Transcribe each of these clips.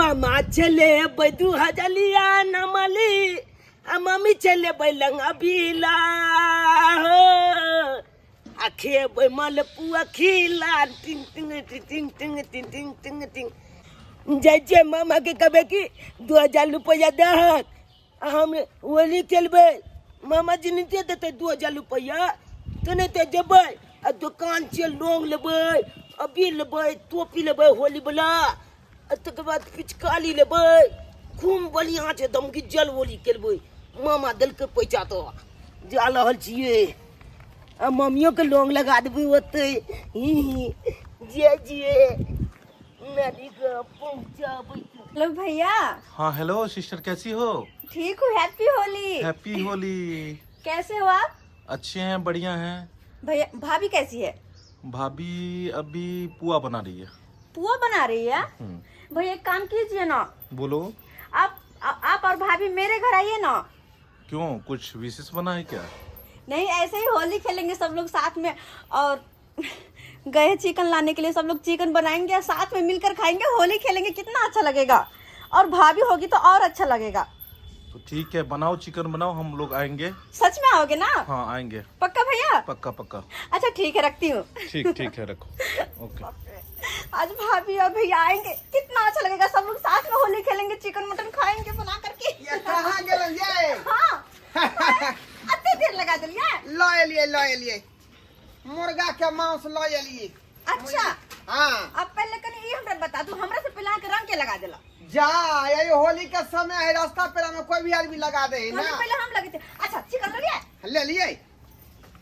मामा चले दू हजलिया नमली आ मम्मी चले लंग अबीला हो आ खेबै मलपुआ खिला टिंग टिंग टिंग टिंग टिंग टिंग टिंग टिंग। जाइ छियै मामाके कहबै कि 2000 रुपैआ दहक आ हम होली खेलबै। मामा जी नहि दे देतै 2000 रुपैआ तऽ नहि तऽ जेबै आ दोकान छियै, लौंग लेबै, अबीर लेबै, टोपी लेबै होलीवला, आ तकर बाद पिचकारी लेबै। खूब बढ़िआँ छै, दमगिज्जल होली खेलबै। मामा देलकै पैसा तऽ जा रहल छियै आ मम्मियोके लौंग लगा देबै ओतै। ही ही जे जे नदीके पहुँचाबै। हेलो भैया। हाँ हेलो सिस्टर, कैसी हो? ठीक हूँ। हैप्पी होली। हैप्पी होली। कैसे हो आप? अच्छे हैं, बढ़िया हैं। भैया, भाभी कैसी है? भाभी अभी पुआ बना रही है। पुआ बना रही है? हम्म। भैया, एक काम कीजिए ना। बोलो। आप और भाभी मेरे घर आइए ना। क्यों, कुछ विशेष बना है क्या? नहीं, ऐसे ही होली खेलेंगे सब लोग साथ में और गए हैं चिकन लाने के लिए। सब लोग चिकन बनाएंगे और साथ में मिलकर खाएंगे, होली खेलेंगे, कितना अच्छा लगेगा। और भाभी होगी तो और अच्छा लगेगा। तो ठीक है, बनाओ, चिकन बनाओ, हम लोग आएंगे। सच में आओगे ना? हाँ, आएंगे। पक्का भैया? पक्का पक्का। अच्छा ठीक है, रखती हूँ। ठीक ठीक है, रखो। ओके। आज भाभी और भैया आएंगे, कितना अच्छा लगेगा। सब लोग साथ में होली खेलेंगे, चिकन मटन खाएंगे बना करके। ये कहाँ गेल ये? हाँ, अत्ते देर लगा दिलिए। लऽ एलियै, लऽ एलियै, मुर्गा के मांस लऽ एलियै। अच्छा। हाँ। अब पहले कनी ई हमरा बता दू, हमरा से पहले अहाँके रंग के लगा देला? जा, यही होली के समय है, रास्ता पेरा में कोई भी आदमी लगा दे है होली ना। पहले हम लगेते। अच्छा, चिकन लगे? ले लिए,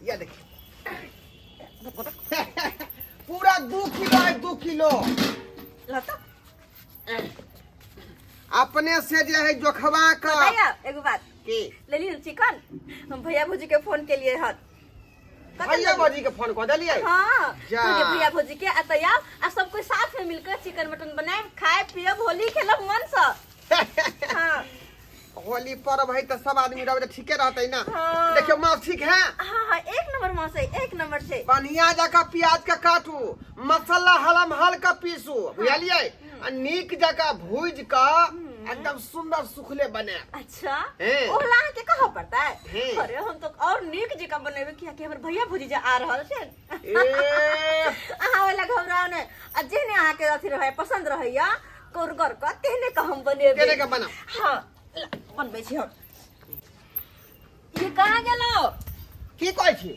ये देखिए, पूरा 2 किलो है, 2 किलो। लता। अपने से जे है जोखवा का। भैया, एगो बात। की? ले ली चिकन? हम भैया भौजी के फोन के लिए हन। कतऽ भैया लेली? भौजी के फोन कऽ देलियै? हाँ। जा। तो भैया भौजी के अतया आ सब कोई साथ में मिलकर चिकन मटन बनाए, खाए पियब, होली खेलब मन से। हाँ। होली पर्व है तऽ सब आदमी रहबै तऽ ठीके रहतै ना। हाँ। देखियौ, मांस ठीक है? हाँ हाँ, एक नंबर मांस है, एक नंबर से। बढ़िया जकाँ प्याज के काटू, मसाला हलम हल्का पीसू, बुझलियै? आ नीक जकाँ भूज कऽ एकदम सुंदर सुखले बने। अच्छा। हैं। ओहला अहाँके कहऽ पड़तै? हैं। अरे, हम तो और नीक जकाँ बनेबै, कियाकि हमर भैया भौजी जे आ रहल छै। ए। अहाँ ओहि लए घबराउ नहि आ जेहने अहाँके अथी रहै, पसंद रहैया कोरगर कऽ, तेहने कऽ हम बनेबै। तेहने कऽ बनाउ। हाँ, ला, बनबै छी हम। ये कहाँ गेलौ? की कहै छी?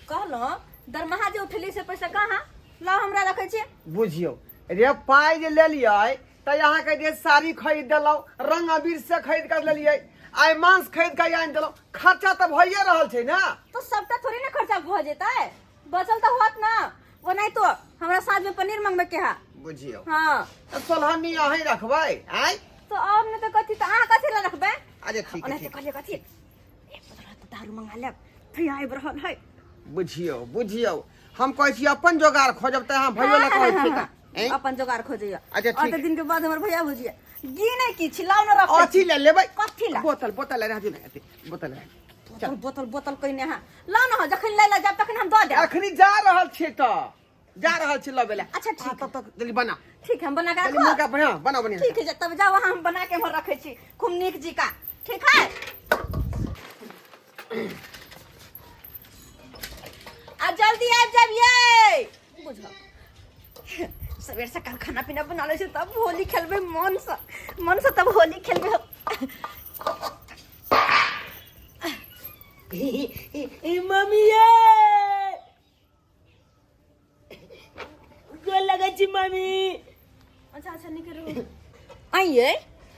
कहलहुँ, दरमाहा जे उठेली से पैसा कहाँ? लाउ, हमरा रखै छी। बुझियौ रे, पाइ जे लेलियै तऽ अहाँके जे साड़ी खरीद देलहुँ, रंग अबीर से खरीद कर लेलियै, आइ मांस खरीद कऽ आनि देलहुँ, खर्चा तऽ भइए रहल छै ने। तो सबटा थोड़ी ने खर्चा भऽ जेतै, बचल तऽ होत ना। ओनाहितो हमरा साँझ में पनीर मंगबै के है। बुझियौ। हाँ। तऽ सोलहनी अहीं रखबै आँय? तो और नहीं तो कथी? तऽ अहाँ कथी लए रखबै? अच्छा ठीक है। ओनाहिते ठीक। कहलियै कथी, एक बोतल तऽ दारू मंगा लेब, भैया आबि रहल है। बुझियौ बुझियौ, हम कहै छी अपन जोगाड़ खोजब तऽ अहाँ भैयो लए कहै छी तऽ ऐं? अपन जोगाड़ खोजैया। अच्छा, ठीक। अते दिन के बाद हमर भैया भुजिया गी नहीं की छिलाउ न रखै। अथी ले लेबै। कथी ला? बोतल, बोतल ले रहती ना, बोतल ले। बोतल बोतल बोतल कहिने अहाँ लाउ न, जखन लै ला जाब तखन हम दऽ देब। अखनी जा रहल छियै तऽ जा रहल छी लबै लए। अच्छा, ठीक। हाँ, तब तक जल्दी बना। ठीक है, हम बना के जल्दी रखो। मुर्गा बढ़िया बना, बढ़िया। ठीक है, तब जाओ अहाँ, हम बना के हम रखै छी खूब नीक जी का। ठीक है, आ जल्दी आबि जाब। ये बुझल, सवेर सकाल खाना पीना बना लै छी, तब होली खेलबै मन से, मन से तब होली खेलबै हम। मम्मी ये गोर लगै छी मम्मी। अच्छा अच्छा, निकल रहू। आइए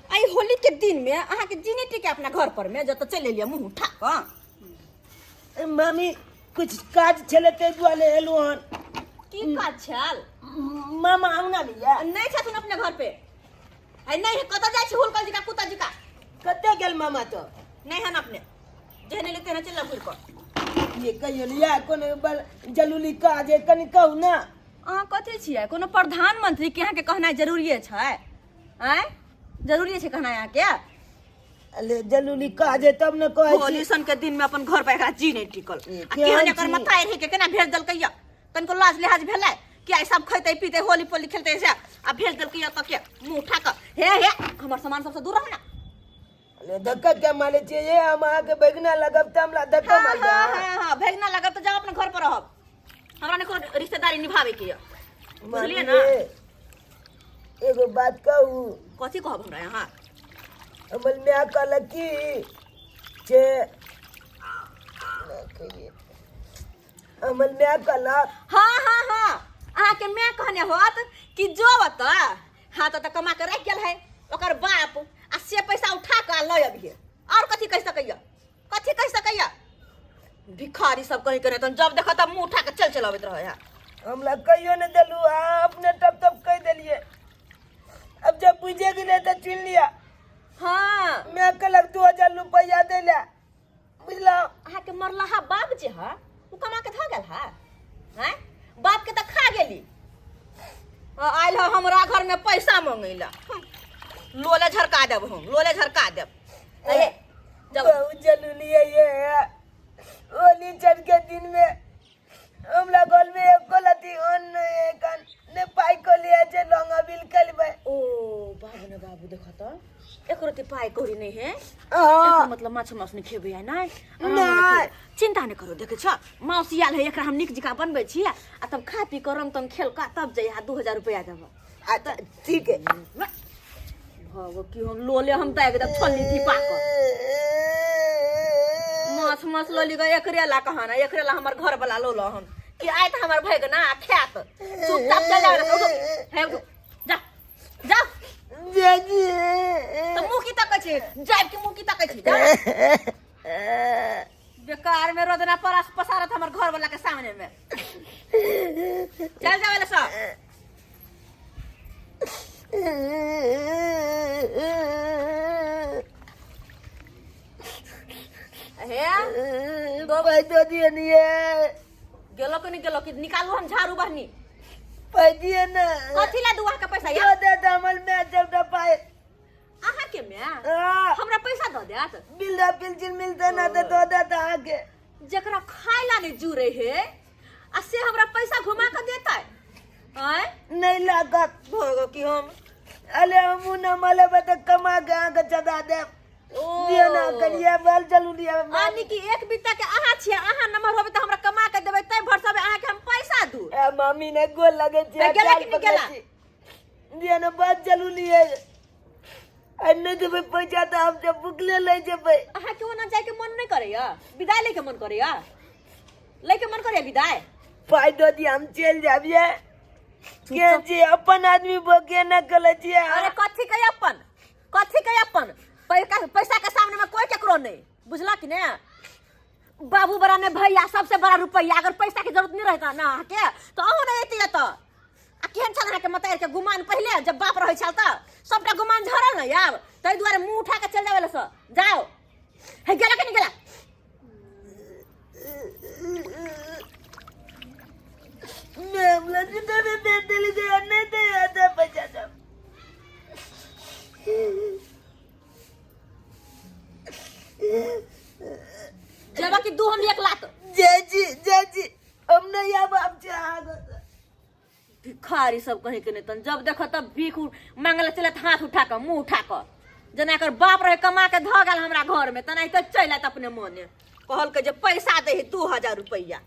आई, होली के दिन में अहाँ के जीने टिके अपना घर पर में जत चलि एलियै मुंह उठा कऽ? मम्मी, कुछ काज छलै ताहि दुआरे एलहुँ हन। की काज छल? मामा अंगना में या? नहि छथुन अपने घर पे। आइ नहि है, कतऽ जाइ छी हुलकल जी का कुत्ता जी का? कतऽ गेल मामा तो? नहि हन अपने, जेहने ले तेहने चलि घुरि कऽ। ये कहियो लिया, कोनो बल जरूरी काज है, कनि कहू ना। अहाँ कथी छियै, कोनो प्रधानमंत्री के अहाँके कहनाइ जरूरिये छै? आँय, जरूरिये छै कहनाइ अहाँके? अरे, जरूरी काज है तब ने कहै छी। होली सन के दिन में अपन घर पर एकरा जी नहि टिकल। ए, आ केहन केहन एकर छी? मथा एरही के केना भेज देलकै या? तनिको लाज लिहाज भेलै? कि आइ सब खैतै पीतै होली पोली खेलतै से आ भेज देलकै एतऽ के मुँह उठा कऽ। हे हे, हमर सामान सबसँ दूर रह ना। अरे धक्का क्या मारे छियै ये? हम अहाँके बैगना लगब तऽ हमरा धक्का हाँ, मार। हाँ हाँ हाँ, भेजना लगब तऽ जाओ, अपना घर पर रहब। हमरा नहि कोनो रिश्तेदारी निभावे के यऽ, बुझलियै ना? एगो बात कहू? कथी कहब हमरा यहाँ? हमर माय कहलक की जे हमर माय कहलक। हाँ हाँ हाँ, अहाँके माय कहने होत कि जो तऽ हाँ तऽ कमा के राखि गेल है ओकर बाप, आ से पैसा उठा कऽ लऽ अबिहे। और कथी कहि सकैया? कथी कहि सकैया? भिखारी सब कहीं के नहीं, जब देखो तब मुंह उठा के चल चल अबैत रहे है। हमरा कहियो नहि देलू, अहाँ अपने टप टप कहि देलियै। अब जब बुझे गेलै तऽ चुनि लिअ। हाँ। माय कहलक 2000 रुपैआ दै लए, बुझलहुँ? अहाँके मरलाहा बाप जे है ओ कमा के धऽ गेल है? हैं, बाप के तऽ खा गेली, आ आयल है हमरा घर में पैसा मांगै ला। लोले झरका देब हम, लोले झरका देब। अरे जब बहुत जरूरी है ये होली चढ़ के दिन में हमरा घर में एको लती अन्न नहीं है, कान ने पाई को लिया जे लंगा बिल कलबै। ओ बाबू ने बाबू, देखो तो एको रत्ती पाई कौड़ी नहीं है। हाँ। एकर मतलब माछ मांस नहीं खेबै है? नहीं। नहि। चिंता नहीं करो, देखे छ मौसी आयल है, एकरा हम नीक जकाँ बनबै छी आ तब खा पी कर रंग तंग खेल का तब जइहा, 2000 रुपया देब। अच्छा ठीक है। भगो की हम लोले हम दागि देब छलनी धीपा कऽ। माछ मांस लऽ ली एकरे ला कहाना, एकरे ला हमर घर वाला लो हम कि आयत हमर भैगना आ खायत। चुपचाप चल जाओ, उठो, हे उठो, जा जा। जाजी। तऽ मुँह की तकै छी? जायब कि मुँह की तकै छी? जा। बेकार में रोदना परास पसारत हमर घर वाला के सामने में। चल जावे सब। हे। पाइ दऽ दिअ ने ये। गेलो कि नहीं गेलो कि निकालू हम झाड़ू बहनी? पाइ दिअ ने। कथी ला दू अहाँके पैसा? दऽ या दे तऽ हमर माय सबटा पाइ। अहाँके माय? हाँ। हमरा पैसा दऽ देत? बिल पिलचिन मिलतै ना तऽ दऽ देत अहाँके। जकरा खाय ला नहीं जुड़े हे आ से हमरा पैसा घुमा के देतै? आँय? नहीं लागत। भोगो कि हम अरे हमहूँ न मलेबै तऽ कमा के अहाँके चदा देब। ओ। दिअ ना कनिया, बाल चलू लिअ। यानी कि एक बीता के अहाँ छियै, अहाँ नंबर होबे तऽ हमरा कमा के देबै तै भरसबे अहाँके हम पैसा दू। ए मामी ने गोल लगे छै। ए, गेला कि नहि गेला? दिअ ना, बाल चलू लिअ। आ नहि देबै पैसा तऽ हम सब भुखले लऽ जेबै। अहाँके ओना जायके मन नहि करैया? विदाई लैके मन करैया? लैके मन करैया विदाई? पाइ दऽ दिअ, हम चलि जायब। ये के छी अपन आदमी बके न कलै छियै। अरे कथी के अपन, कथी के अपन? पैसा, पैसा के सामने में कोई केकरो नहीं, बुझला कि ने? बाबू बड़ा ने भैया, सबसे बड़ा रुपैया। अगर पैसा के जरूरत नहीं रहता ना अहाँके तो अहूँ नहीं अयती एतऽ। आ केहन छल अहाँके मतारि के गुमान पहिले जब बाप रहै छल तऽ सबटा गुमान झड़ल ने आब, ताहि दुआरे मुँह उठा के चलि जाबै लए। जाओ। हे गेला कि नहीं गेला? मैं हमरा जुटा में दे देली गया नहीं दे आता पैसा सब। जेबा कि दू हम एक लात? जय जी, जय जी, हम नहीं आब, हम चाह। भिखारी सब कहीं के नहीं तन, जब देखो तब भीख मांगले चले हाथ उठा कऽ मुंह उठा कऽ, जेना एकर बाप रहे कमा के धऽ गेल हमरा घर में तेनाहिते चलि आयत अपने मने। कहलकै जे पैसा दे 2000 रुपैआ।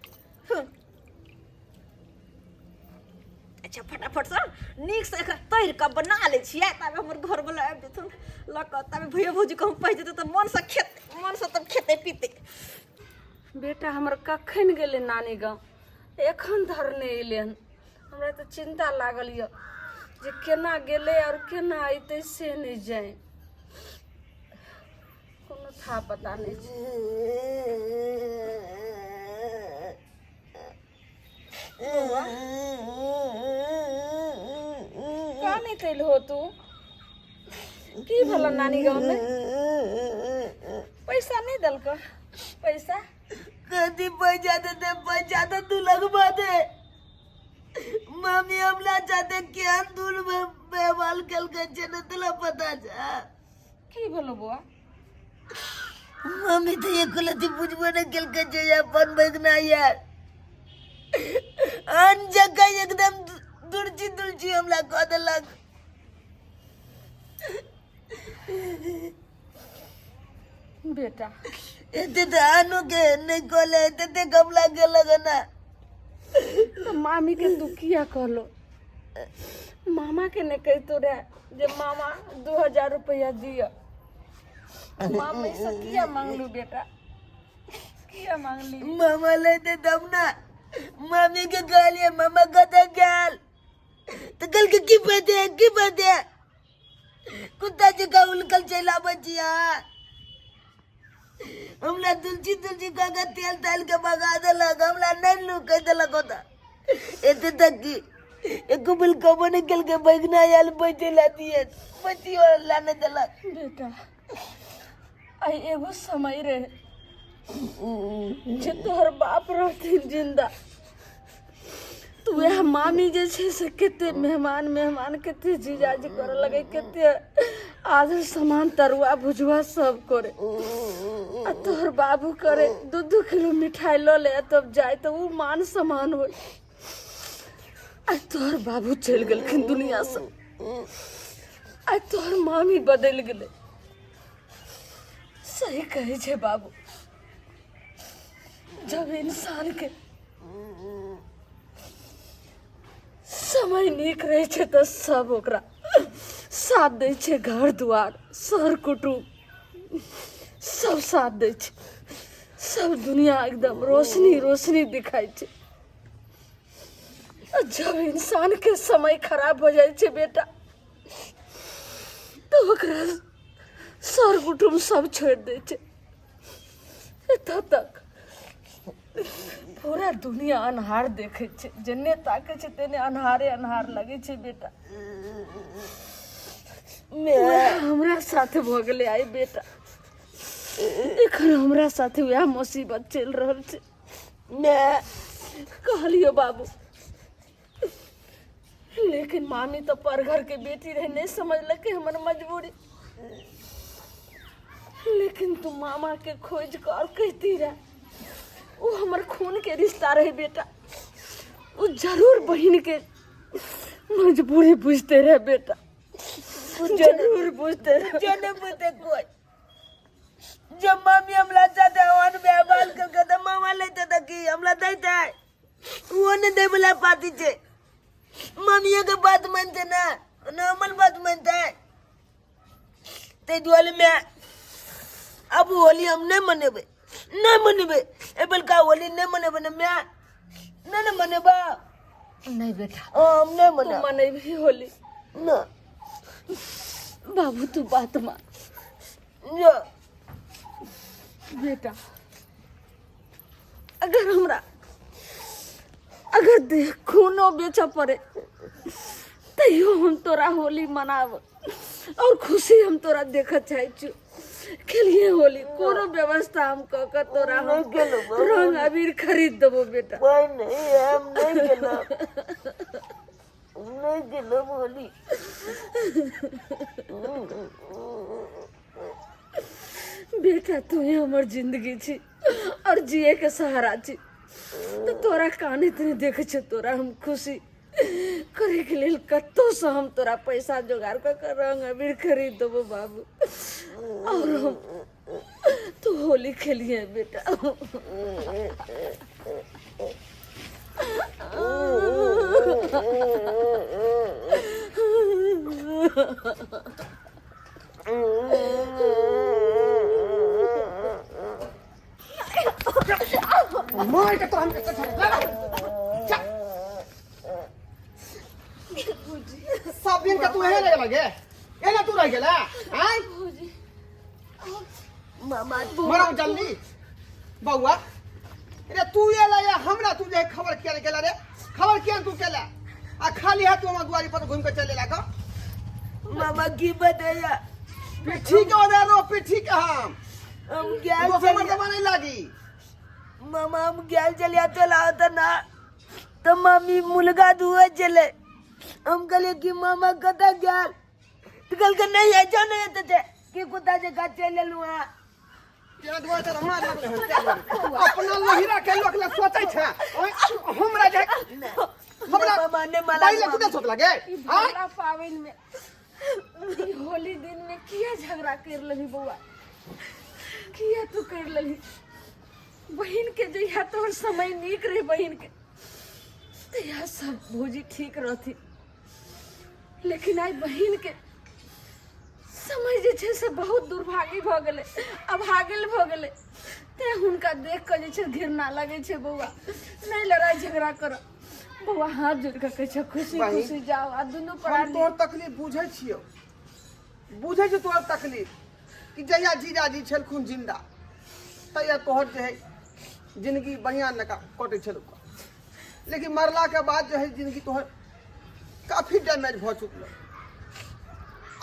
अच्छा, फटाफट से नीक से एकरा तैर कऽ बना लै छियै, ताबे हमर घरवला आबि जेथुन लऽ कऽ, ताबे भैया भौजी के हम पहुँच जेतै तऽ मन से खेतै, मन से तब खेतै पीतै। बेटा हमर कखन गेलै नानी गाँव, एखन धरि नहि एलै हन। हमरा तऽ चिन्ता लागल यऽ जे केना गेलै आओर केना अयतै से नहि जानि, कोनो था पता नहि छै। कानैत एलहो तू? की भेल नानी गाँवमे? पैसा नहि देलकौ पैसा? कथी पैसा देते? पैसा तो तू लगवा दे मामी। हमरा साथे केहन दूर व्यवहार केलकै छै ने तोरा पता छै? की भेलो बौआ? मम्मी तो एक लती बुझबो ने केलकै जे अपन बैगना यार आन जगह एकदम दुर्जी दुर्जी हमरा कऽ देलक। बेटा एते तऽ आनो के नहि कहले, एते ते गमला गेलक ना। तऽ मामी के तू किया कहलो? मामा के ने कहितो रहे जे मामा 2000 रुपया दिअ। मामी से किया मांगलू बेटा, किया मांगली? मामा लेते तब ना, मामी के कहलिए मामा कतऽ गेल, तऽ कहलकै की बते की बते, कुत्ता जकाँ उलकल चलि आबै छी अहाँ। हमरा तुलसी तुलसी कऽ के तेल ताल के भगा देलक, हमरा नहि लू कहि देलक ओतऽ। एते तक कि एको बेर कहबो नहि केलकै बैगना आयल बैठे ला दिए, बैठियो ला नहि देलक। बेटा आइ एगो समय रहे जे तोहर बाप रहथिन जिंदा, तऽ वएह मामी जे छै से कते मेहमान मेहमान कते जीजाजी करऽ लगे, कते आदर सामान तरुआ भुजुआ सब करे, आ तोहर बाबू करे 2-2 किलो मिठाई लऽ ले तब जाय, तऽ उ मान सम्मान होय। आ तोहर बाबू चलि गेलखिन दुनिया से, आ तोहर मामी बदलि गेलै। सही कहै छै बाबू, जब इंसान के समय नीक रहै छै तऽ सब ओकरा साथ दै छै, घर दुआर सर कुटुम्ब सब साथ दै छै, सब दुनिया एकदम रोशनी रोशनी दिखाइ छै। आ जब इंसान के समय खराब हो जाइ छै बेटा, तऽ ओकरा सर कुटुम्ब सब छोड़ि दै छै। एतऽ तक पूरा दुनिया अन्हार देखै छै, जेने ताकै छै तेने अन्हारे अन्हार लगै छै बेटा। वएह हमरा साथे भऽ गेलै आइ बेटा, एखन हमरा साथे वएह मुसीबत चलि रहल छै। कहलियो बाबू, लेकिन मामी तऽ पर घर के बेटी रहे, नहीं समझलकै हमर मजबूरी। लेकिन तू मामा के खोज कर और कहती रहे, वो हमर खून के रिश्ता रहे बेटा, वो जरूर बहन के मजबूरी बुझते रहे बेटा, जरूर बुझते रहे। जने बुझते कोई जब मामी हमला साथे ओहन व्यवहार करके तऽ मामा लेते तऽ की हमला दैते, वो ने दे वाला पाती छे। मम्मियों के बात मानते ना, ना हमर बात मानते, ताहि दुआरे मैं अब होली हम नहीं मनेबे, नहीं मनेबे, ए बलका होली नहीं मनेबे ना मैं, नहीं ना मनेबा। नहीं बेटा, हाँ, हम नहीं तू मना मनेबी होली ना बाबू, तू बात मान जो बेटा। अगर हमरा अगर देह खूनो बेचऽ पड़े तैयो हम तोरा होली मनाब और खुशी हम तोरा देखऽ चाहै छियौ। खेलिए होली, कोनो व्यवस्था हम कऽ के तोरा हम नहीं खेलब। रंग अबीर खरीद देबो बेटा। कोई नहीं, हम नहीं खेलब, नहीं खेलब होली। बेटा तू ही हमर जिंदगी छी और जिए के सहारा छी, तो तोरा कानैत नहीं देखे छौ, तोरा हम खुशी करे के लेल कतौ से हम तोरा पैसा जोगाड़ कऽ के रंग अबीर खरीद देबो बाबू, और हम तू होली खेलिए बेटा। मार के तो हम चल। सब दिन का तू यही लगे लगे एना तू रह गेला आय मामा मरा जल्दी बउआ रे तू एला या हमरा तू जे खबर किया गेला रे, खबर किया तू केला आ खाली है तू हमरा दुआरी पर घूम के चले ला का। मामा की बताया पिट्ठी के ओदे रो पिट्ठी के हम हम गेल दोसर चलिया मर्दबा नहीं लागी। मामा हम गेल चलिया तो लाओ ना तो मामी मुलगा दुआ चले, हम कहलिए कि मामा कतऽ गेल, तो कहलकै नहीं है जो नहीं है तो कि कुत्ता जकाँ चलि एलहुँ अहाँ। तेरा दुआर तर हमरा लगले हन, अपना लोहिरा के लोक ले सोचै छै ओय हमरा जे हमरा मामा, नहि माला पहिले तू नहि सोचलक गे ई आँय? भला पाबनि में ई होली दिन में किया झगड़ा कर लेली बौआ किया तू कर लेली बहिन के जहिया तोहर समय नीक रहे बहिन के तहिया सब भौजी ठीक रहती लेकिन आइ बहिन के समय जे छै से बहुत दुर्भागी भऽ गेलै अभागल भऽ गेलै तेँ हुनका देख कऽ जे छै घृणा लगै छै बौआ नहि लड़ाइ झगड़ा कर बौआ हाथ जोड़ि कऽ कहै छै खुशी बहिन, खुशी जाओ आ दुनू हम प्राणी तोहर तकलीफ बुझै छियौ बुझै छियौ तोहर तकलीफ कि जहिया जीजाजी छलखुन जिन्दा तहिया तोहर जे है जिंदगी बढ़िआँ नका कटै छलौ लेकिन मरलाके बाद जे है जिंदगी तोहर काफी डैमेज भऽ चुकल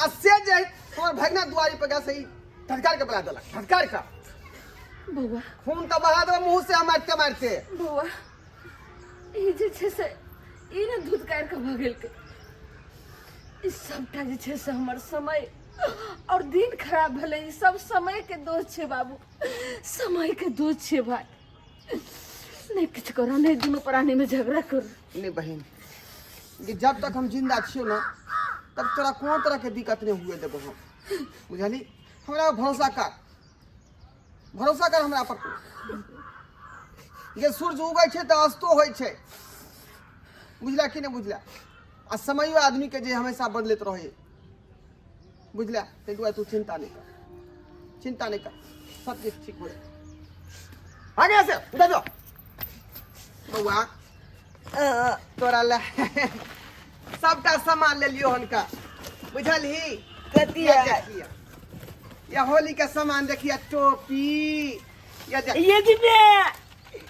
आ से जे है तोहर भगना दुआरी पर गेल से ई धधकार के बना देलक धधकार के बौआ खून तऽ बहा देबो मुँह से मारते मारते बौआ ई जे छै से ई ने धुतकार के भऽ गेल ई सबटा जे छै से हमर समय और दिन खराब भेलै ई सब समय के दोष छै बाबू समय के दोष छै भाई नहि किछु करो नहि दुनू प्राणी में झगड़ा करू नहीं बहन कि जब तक हम जिंदा छियो ना तब तोरा कोनो तरह के दिक्कत नहीं हुए देबो हम बुझली हमरा पर भरोसा कर भरोसा कर हमरा पर तू जे सूर्य उगै छै तऽ अस्तो होइ छै बुझला कि नहि बुझला आ समयो आदमी के जे हमेशा बदलैत रहै बुझला ताहि दुआरे तू चिंता नहि कर चिंता नहीं कर सब चीज ठीक हो जाए आगे से उधर जाओ बउआ तोरा ले सबटा सामान ले लियो हनका बुझलही कथी या है देखिए या होली के सामान देखिए टोपी या देख ये की बे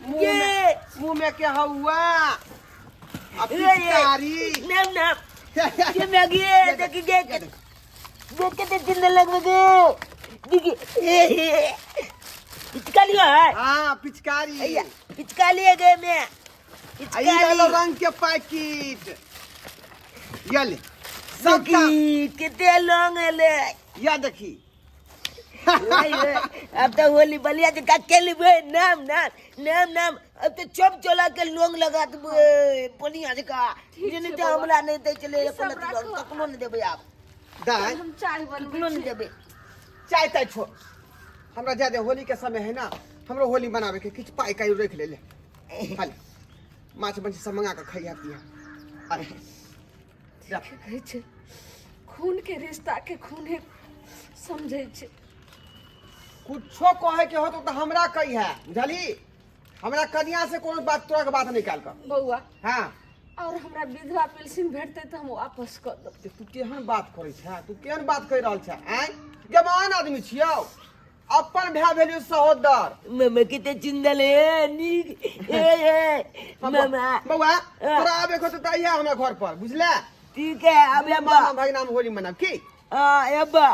मुंह ये में मुंह में के हवा आ ये ये पिचकारी नाम नाम ये मैगी ये देखी देख, गे ये देख। देख के तो जिंदा लग गए देखी पिचका लियो है हाँ पिचकारी अय्या पिचका लिए गए मैं आ ई पिचकारी डालो रंग के पैकेट ये ले सबटा देखी कितने लोग ले या देखी अब तो होली बलिया जी का खेली बे नाम नाम नाम नाम अब तो चप चला के लोंग लगा दे बलिया जी का ठीक जिन छै ते बौआ। हमरा नहीं दे चले ई सब एको लती लोंग राखो। कखनो नहीं देबै आप दाय हम चाय कखनो बनबै नहीं छी देबै चाय ताय छोड़ हमरा जादे होली के समय है ना हमरो होली मनावे के किछु पाइ काइ रख ले ले खाली माछ मछली सब मंगा के खइहा पिहा अरे जा की कहै छै खून के रिश्ता के खूने समझै छै कुछो कहे के होतो तो हमरा कही है बुझली हमरा कनिया से कोनो बात तोरा के बात निकाल कर बौआ हाँ और हमरा विधवा पेंशन भेटतै तऽ हम वापस कऽ देब ते तू केहन बात करै छै तू केहन बात कहि रहल छै आँय जवान आदमी छियौ अपन भाय भेलियौ सहोदर मामा कितने चिंदल है नीक ए ए मामा बौआ तोरा आबे के होतौ तऽ अइहा हमरा घर पर बुझले ठीक है अब अब्बा मामा भगना में होली मनाब की हाँ अब्बा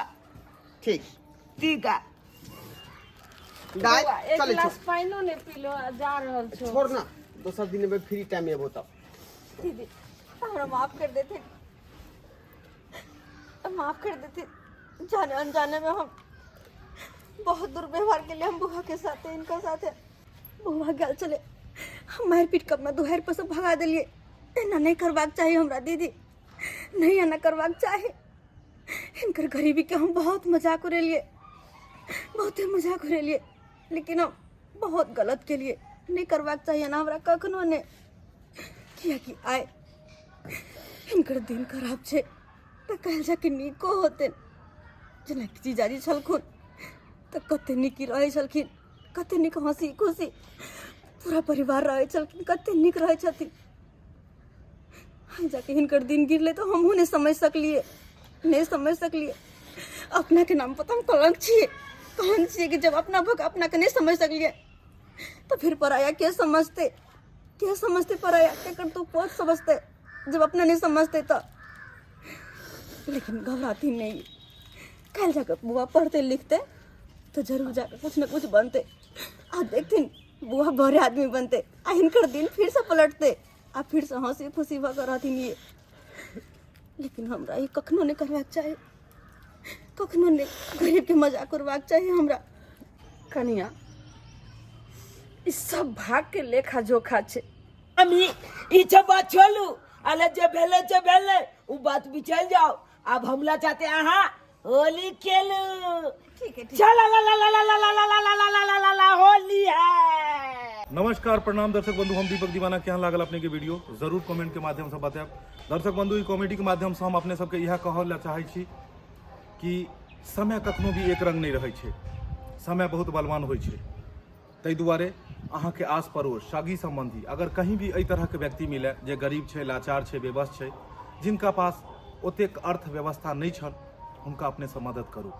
ठीक ठीक है दाय बौआ, एक चलै गिलास पानिओ नहि पीलो आ जा रहल छो छोड़ ना दोसर दिन एबै फ्री टाइम एबो तब दीदी हमरा माफ कर देते माफ कर देते जाने अनजाने में हम बहुत दुर्व्यवहार के लिए हम बुआ के साथ इनका साथ है बुआ गल चले हम मार पीट के अपना दुहार पर सब भगा दिलिए एना नहीं करबाक चाही हमरा दीदी नहीं एना करबाक चाही इनकर गरीबी के हम बहुत मजाक उड़ेलिए बहुते मजाक उड़ेलिए लेकिन हम बहुत गलत के लिए नहीं करबाक चाही एना हमरा कखनो नहीं कियाकि आइ हिनकर दिन खराब छै तऽ काल्हि जाके नीको होतनि जेनाकि जीजाजी छलखुन तऽ कते नीक ई रहै छलखिन कते नीक हँसी खुशी पूरा परिवार रहै छलखिन कते नीक रहै छथिन आइ जाके हिनकर दिन गिरलै तऽ हमहूँ नहि समझि सकलियै नहि समझि सकलियै अपनाके नाम पर तऽ हम कलंक छियै कहन छियै कि जब अपना भऽ कऽ अपनाके नहि समझि सकलियै तऽ फिर पराया के समझतै के समझते पराया केकर तू पद समझते जब अपना नहीं समझते तो लेकिन घबराती नहीं कल जाकर बुआ पढ़ते लिखते तो जरूर जाकर कुछ न कुछ बनते आ देखथिन बुआ बड़े आदमी बनते आ हिनकर दिन फिर से पलटते आ फिर से हंसी खुशी भऽ कऽ रहथिन ये लेकिन हमरा ई कखनो नहि करबाक चाही कखनो नहि गरीबके मजाक उड़बाक चाही हमरा कनिया ई सब भाग के लेखा जोखा छै मामी ई सब बात छोड़ू, अले जे भेलै से भेलै, उ बात बिछल जाओ। अब हमला चाहते अहाँ होली खेलू। ठीक है, ठीक। चल ला ला ला ला ला ला ला ला ला ला ला ला ला होली है। नमस्कार, प्रणाम दर्शक बंधु, हम दीपक दीवाना। केहन लागल अपने के वीडियो जरूर कमेंट के माध्यम से बतायब। दर्शक बंधु, ई कॉमेडी के माध्यम से हम अपने सबके इएह कहल ला चाहै छी कि समय कखनो भी एक रंग नहि रहै छै, समय बहुत बलवान होइ छै। ताहि दुआरे अहाँके आस पड़ोस, सगी सम्बन्धी अगर कहीं भी एहि तरहके व्यक्ति मिले जे गरीब छै, लाचार छै, बेबस छै, जिनका पास ओतेक अर्थव्यवस्था नहि छल, हुनका अपनेसँ मदद करू।